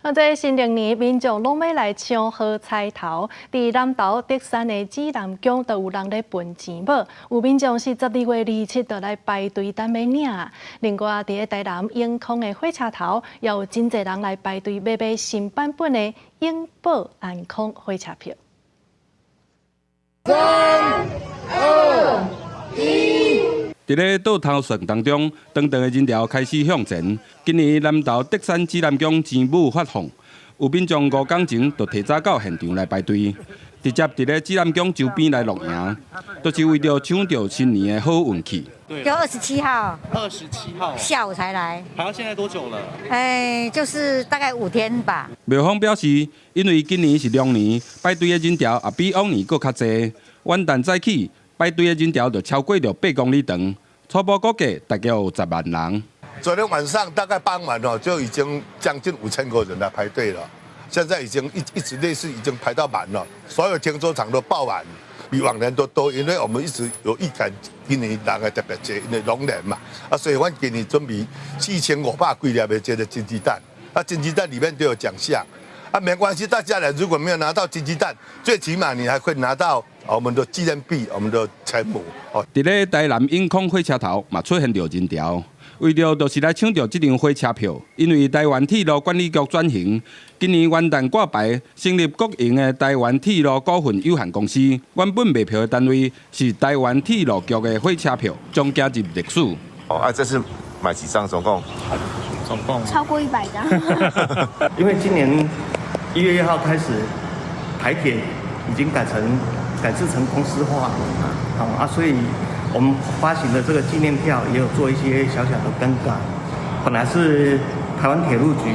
啊，這新曆年民眾攏欲來搶好彩頭，佇南投竹山的紫南宮就有人咧分錢寶，有民眾是12月27就來排隊等欲領。另外，佇咧台南永康的火車頭，也有真濟人來排隊欲買新版本的永保安康火車票。三、二、一。佇咧倒頭算當中，長長的人潮開始向前。今年南投竹山紫南宮錢母發放，有民眾5工前就提早到現場來排隊，直接佇咧紫南宮周邊來露營，都是為著搶著新年的好運氣。就二十七號，27號下午才來，排到現在多久了？哎，就是大概5天吧。廟方表示，因為今年是龍年，排隊的人潮也比往年閣較濟。元旦早起，排隊的人潮就超過著8公里長，初步估計大概有10萬人。昨天晚上大概傍晚哦，就已經將近5000個人來排隊了。現在已經一直類似已經排到滿了，所有停車場都爆滿，比往年都多。因為我們一直有預感，今年人會特別濟，因為龍年嘛，啊，所以阮今年準備4500幾粒的這個金雞蛋，啊，金雞蛋裡面都有獎項，啊，沒關係，大家來如果沒有拿到金雞蛋，最起碼你還會拿到我們的紀念幣，我們的錢母。哦，佇咧台南永康火車頭嘛出現著人潮，為著就是來搶著這張火車票。因為台灣鐵路管理局轉型，今年元旦掛牌成立國營的台灣鐵路股份有限公司，原本賣票的單位是台灣鐵路局的火車票，將加入歷史。哦，啊，這次買幾張？總共？總共超過100張。因為今年1月1號開始，台鐵已經改制成公司化，好啊，所以我們發行的這個紀念票也有做一些小小的更改。本來是台灣鐵路局，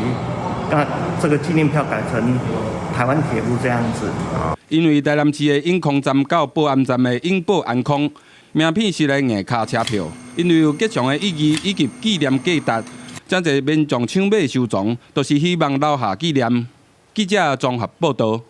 那這個紀念票改成台灣鐵路這樣子。因為台南市的永康站到保安站的永保安康名片式的硬卡車票，因為有吉祥的意義以及紀念價值，真濟民眾搶買收藏，都是希望留下紀念。記者綜合報導。